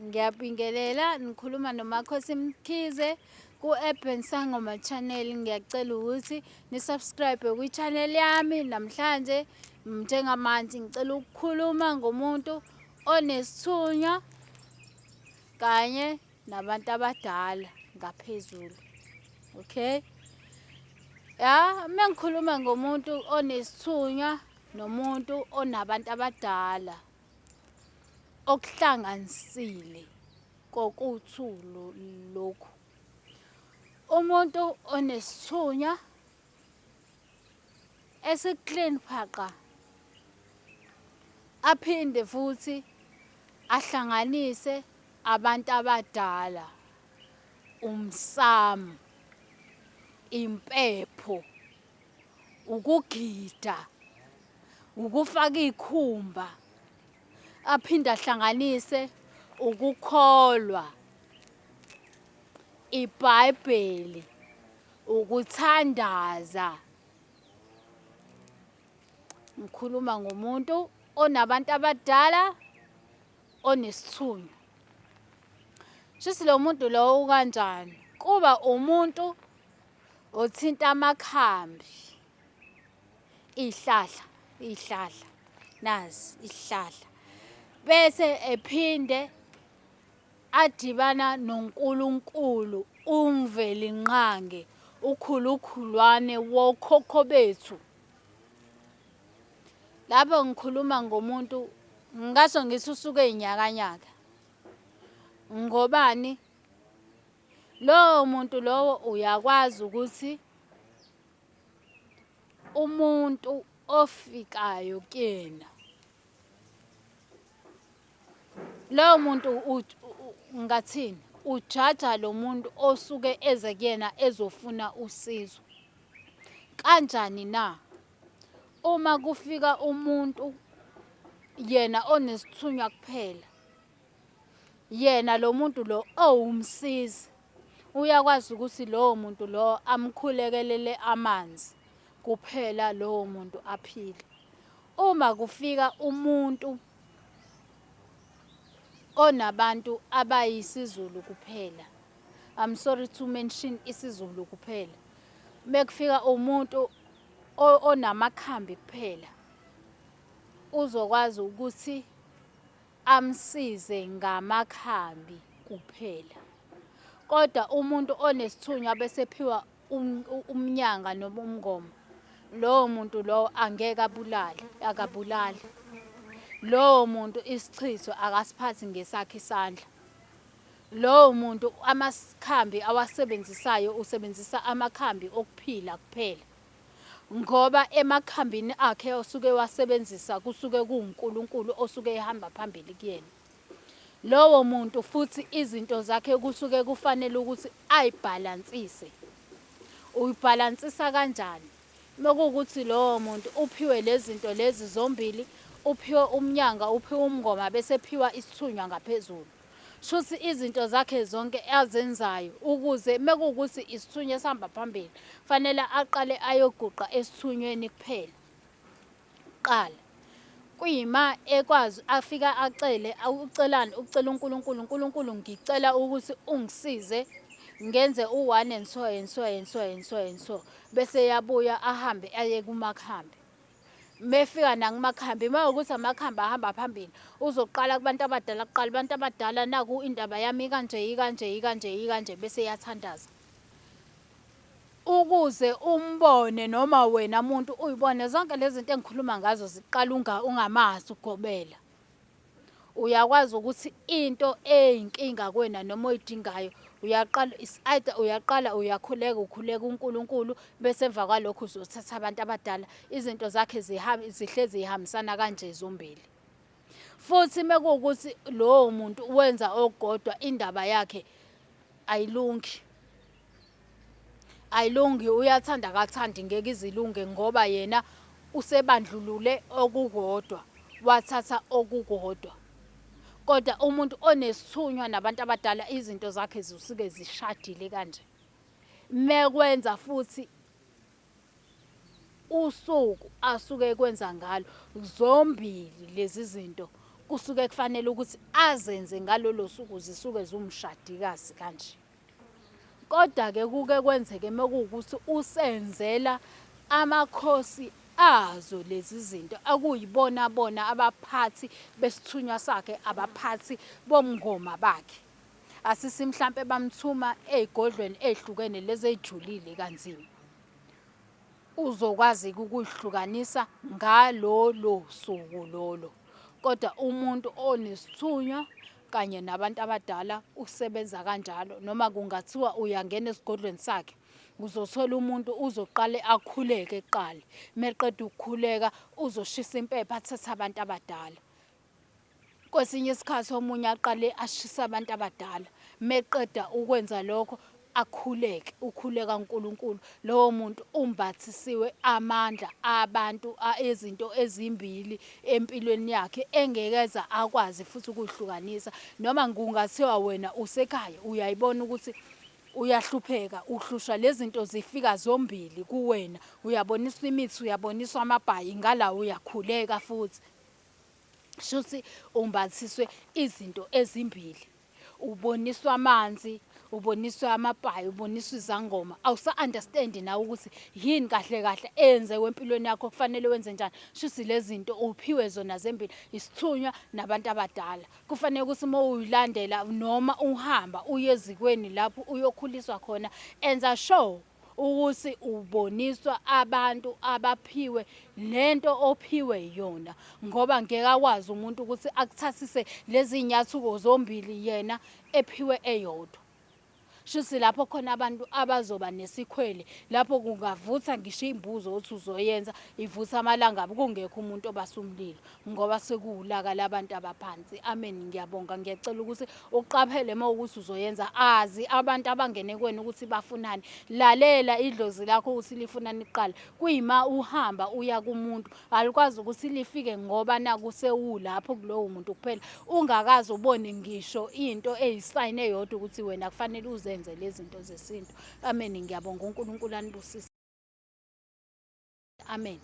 Ngiyabingelela, nikhuluma noMakhosi Mkhize ku-Urban Sangoma Channel. Ngiyacela ukuthi ni-subscribe kwi-channel yami namhlanje. Njengamanje ngicela ukukhuluma ngomuntu onesithunywa kanye nabantu abadala ngaphezulu. Okay? Ya, uma ngikhuluma ngomuntu onesithunywa nomuntu onabantu abadala okuhlanganisile kokuthulu lokhu. Umuntu onesithunywa esi-clean phaqa aphinde futhi ahlanganise abantu abadala, umsamo, impepho, ukugida, ukufaka ikhumba, aphinde ahlanganise ukukholwa, iBhayibheli, ukuthandaza. Ngikhuluma ngomuntu onabantu abadala onesithunywa. Shuthi lo muntu lowo ukanjani? Kuba umuntu othinta amakhambi, iy'hlahla, iy'hlahla, nazi isihlahla. Bese ephinde adibana noNkulunkulu uMvelinqangi, ukhulukhulwane wokhokho bethu. Lapho ngikhuluma ngomuntu ngingasho ngithi usuke eyinyakanyaka. Ngobani? Lowo muntu lowo uyakwazi ukuthi umuntu ofikayo kuyena lowo muntu ngathini ujaja lo muntu osuke eze kuyena ezofuna usizo. Kanjani na? Uma kufika umuntu yena onesithunywa kuphela Yena lo muntu lo owumsizi uyakwazi ukuthi lowo muntu lowo amkhulekelele amanzi kuphela lowo muntu aphile. Uma kufika umuntu onabantu abayisiZulu kuphela, I'm sorry to mention isiZulu kuphela, mekufika umuntu onamakhambi kuphela uzokwazi ukuthi amsize ngamakhambi kuphela. Kodwa umuntu onesithunywa bese ephiwa um, umnyanga noma umngoma, lowo muntu lowo angeke abulale, akabulali. Lowo muntu isichitho akasiphathi ngesakhe isandla. Lowo muntu amakhambi awasebenzisayo usebenzisa amakhambi okuphila kuphela. Ngoba emakhambini akhe osuke ewasebenzisa kusuke kuwuNkulunkulu osuke ehamba phambili kuyena. Lowo muntu futhi izinto zakhe kusuke kufanele ukuthi ayibhalansise. Uyibhalansisa kanjani? Mekuwukuthi lowo muntu uphiwe lezi zinto lezi zombili, uphiwe umnyanga, uphiwe umngoma bese ephiwa isithunywa ngaphezulu. Shuthi izinto zakhe zonke azenzayo ukuze mekuwukuthi isithunywa esihamba phambili fanele aqale ayoguqa esithunyweni kuphela kuqala. Kuyima ekwazi afika acele ucelani ucela uNkulunkulu uNkulunkulu ngicela ukuthi ungisize ngenze u-one and so and so and so and so and so bese yabuya ahambe aye kumakhambi. Mefika nakumakhambi uma ukuthi amakhambi ahamba phambili uzoqala kubantu abadala kuqala abantu abadala naku indaba yami ikanje ikanje ikanje ikanje bese iyathandaza ukuze umbone noma wena muntu uyibone zonke lezi zinto engikhuluma ngazo ziqala ungamazi ugobela Uyakwazi ukuthi into eyinkinga kuwena noma oyidingayo uyaqala is either uyaqala uyakhuleka ukhuleka uNkulunkulu bese emva kwalokho uzothatha abantu abadala izinto zakhe zihlezi zihambisana kanje zombili. Futhi mekuwukuthi lowo muntu wenza okukodwa indaba yakhe ayilungi. Ayilungi uyathanda akathandi ngeke izilunge ngoba yena usebandlulule okukodwa wathatha okukodwa. Kodwa umuntu onesithunywa nabantu abadala izinto zakhe zisuke zishadile kanje. Mekwenza futhi usuku asuke ekwenza ngalo zombili lezi zinto Kusuke kufanele ukuthi azenze ngalolo suku zisuke ziwumshadikazi kanje. Kodwa-ke kuke kwenzeke mekuwukuthi usenzela amakhosi azo lezi zinto akuyibona bona abaphathi besithunywa sakhe abaphathi bomngoma bakhe. Asisi mhlampe bamthuma ey'godlweni ey'hlukene lezi ey'julile kanzima. Uzokwazi ukuyihlukanisa ngalolo suku lolo. Kodwa umuntu onesithunywa kanye nabantu abadala usebenza kanjalo noma kungathiwa uyangena esigodlweni sakhe uzothola umuntu uzoqale akhuleke kuqala meqeda ukukhuleka uzoshisa impepha athathe abantu abadala Kwesinye isikhathi omunye aqale ashise abantu abadala, meqeda ukwenza lokho akhuleke, ukhuleka uNkulunkulu. Lowo muntu umbathisiwe amandla abantu ezinto ezimbili empilweni yakhe engeke eze akwazi futhi ukuyihlukanisa. Noma kungathiwa wena usekhaya uyayibona ukuthi uyahlupheka uhlushwa lezinto zifika zombili kuwena, uyaboniswa imithi, uyaboniswa amabhayi, ngala uyakhuleka futhi. Shuthi umbathiswe izinto ezimbili. Uboniswa amanzi, uboniswa amabhayi, uboniswa izangoma. Awusa understand nawe ukuthi yini kahle kahle eyenzeke empilweni yakho kufanele wenze njani. Shuthi lezi zinto uphiwe zona zembili, isithunywa nabantu abadala. Kufanele ukuthi uma uyilandela noma uhamba uye ezikweni lapho uyokhuliswa khona, enza sure ukuthi uboniswa abantu abaphiwe lento ophiwe yona ngoba ngeke akwazi umuntu ukuthi akuthathise lezi nyathuko zombili yena ephiwe eyodwa. Shuthi lapho khona abantu abazoba nesikhwele lapho kungavutha ngisho imbuzo othi uzoyenza ivutha amalangabi kungekho umuntu obasa umlilo ngoba sekuwulaka labantu abaphansi. Amen ngiyabonga ngiyacela ukuthi uqaphele uma ukuthi uzoyenza azi abantu abangene kwena ukuthi bafunani. Lalela idlozi lakho ukuthi lifunani kuqala. Kuyima uhamba uya kumuntu alikwazi ukuthi lifike ngoba naku sewulapho kulowo muntu kuphela ungakaze ubone ngisho into eyisayini eyodwa ukuthi wena kufanele uzenze lezi zinto zesintu. Amen ngiyabonga uNkulunkulu anibusise. Amen.